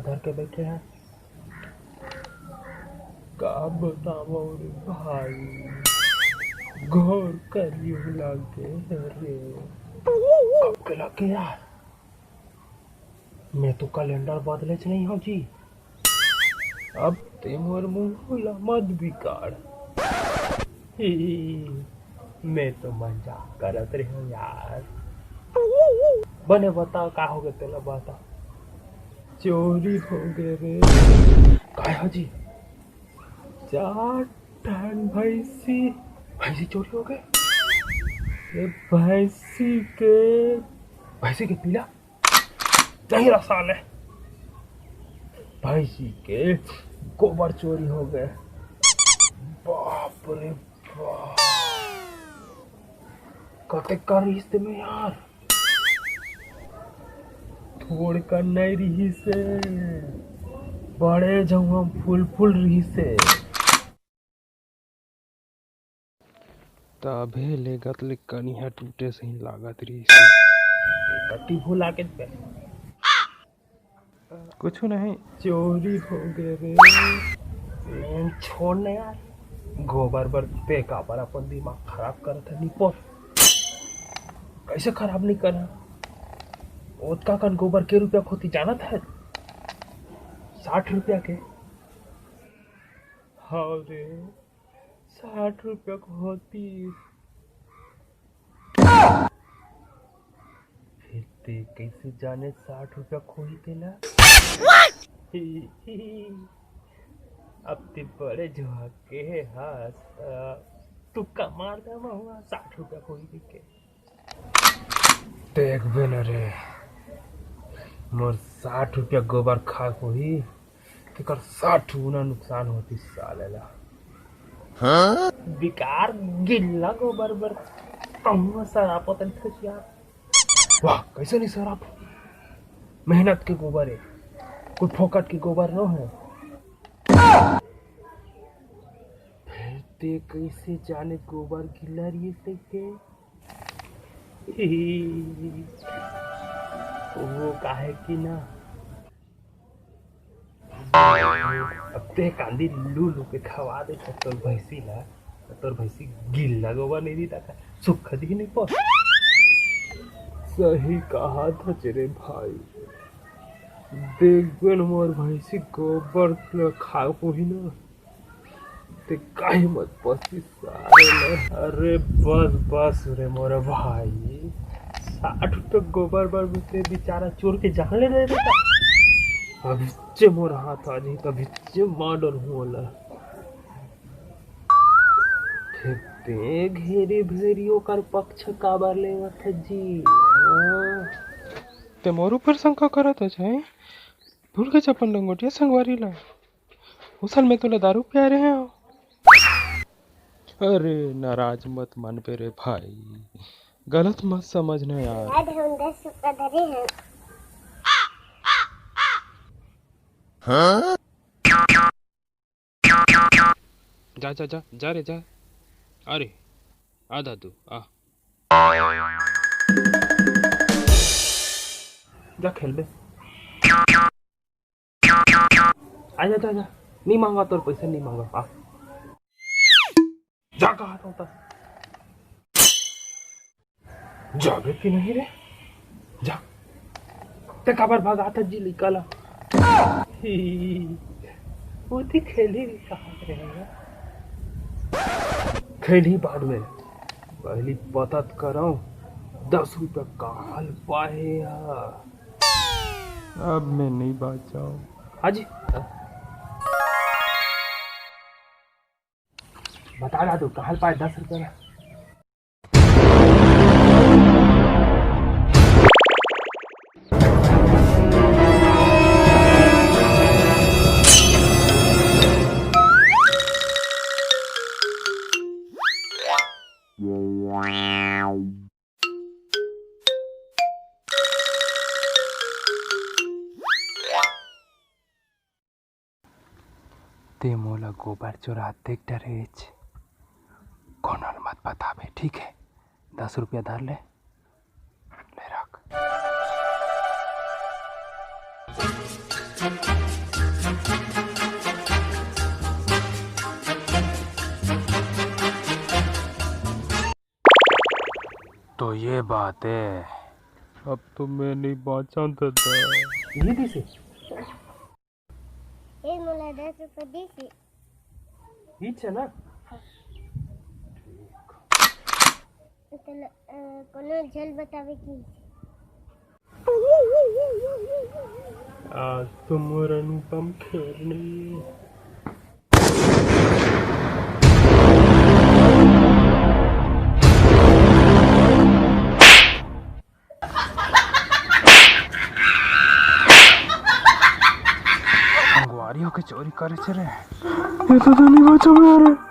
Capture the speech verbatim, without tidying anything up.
धर के बैठे हैं। का बतावं रे भाई, घोर कलयुग लागे हे रे। अब के लगे यार, मैं तो कैलेंडर बदलेच नहीं हूँ जी। अब ते मोर मुंह ला मत बिगाड़। ही, मैं तो मजाक करत रहे हूँ यार। बने बता, का हो गया तेला, बता। चोरी हो गए रे। काय हो जी? चार ठन भैंसी, भैंसी चोरी हो गए। ये भैंसी के, भैंसी के पीला नहीं रहा साले, भैंसी के गोबर चोरी हो गए। बाप रे बाप, कतेक का रिहिस ते में यार, थोड़ का नहीं रिहिस हे, बड़े जम्मा फुल फुल रिहिस हे। तभे ले गत ले कनिहा टूटे सही लागत रिहिस हे। कति भुला के बे। कुछ नहीं। चोरी हो गए रे। लेकिन छोड़ ना यार, गोबर बर ते काबर अपन दिमाग खराब करत हे निपोर? कैसे खराब नहीं करना? ओतका कन गोबर के रुपया खोती जानत हे? साठ रुपया के। हाँ रे, साठ रुपया के होती। फिर ते कैसे जाने साठ रुपया खोही तेला? अब ते बड़े झोंके हस, तुक्का मार दे महुआ, साठ रुपया खोही के। देखबे न रे, मोर साठ रुपया गोबर खाक होही, तेकर साठ गुना नुकसान होती साले ला। हाँ? बेकार गिल्ला गोबर बर कहूँ सरापत रहिथस यार। वाह, कैसे नहीं सराप? मेहनत के गोबर है, कोई फोकट के गोबर न है। फिर ते कैसे जाने गोबर गिल्ला रहिस के? वो काहे कि ना, अब ते कांदी लू लू के खवा दे तोर भैंसी ला, तोर भैंसी गिल्ला गोबर नहीं दी ताका सुख दी नहीं पर। सही कहा था रे भाई, देख बेन मोर भैंसी गोबर ल खा कोही ना, ते काहे मत पसी साले। अरे बस बस रे मोर भाई, साठ रुपया गोबर बर ते बेचारा चोर के जान ले रहे बेटा। अभी चे मोर हाथ आ जाही, तभी चे मार डर होला। फिर ते घेरी भेरी ओकर पक्ष काबर लेवत हे जी? हाँ? ते मोर ऊपर शंका करत हे, भूल के अपन लंगोटिया संगवारी ला। उसल में तोला दारू प्यारे हैं। अरे नाराज मत मानबे रे भाई, गलत मत समझना यार। याद है, हम दस रुपया धरे हैं। हाँ? जा जा जा जा रे जा। अरे आ दादू आ। जा खेलबे। आ जा, जा, जा। नहीं मांगा तोर पैसा, नहीं मांगा। आ। जा कहा था उतर। जाबे कि नहीं रे? जा। ते काबर भगात हस जी लइका ला? ही, वो थी खेली भी कहा रे। खेली बाद में। पहली पता त करव, दस रुपया काहल पाए हा। अब मैं नहीं बाचव। हाँ जी। बता दादू, काहल पाए दस रुपया ला? ते मोला गोबर चोरात देख डरेच, कोनो ल मत बताबे, ठीक है? दस रुपया धर ले, ले रख। तो ये बात है। अब तो मैं नहीं बाँचंव दादा। ये दिस हे? ए, मोला दस रुपया दिस हे। इच हे ना? तेला, अ, कोनो झन बतावे कि आज तो मोर अनुपम खेर नहीं हे। संगवारी होके चोरी करे च रे। ये तो, तो नहीं बचा यार।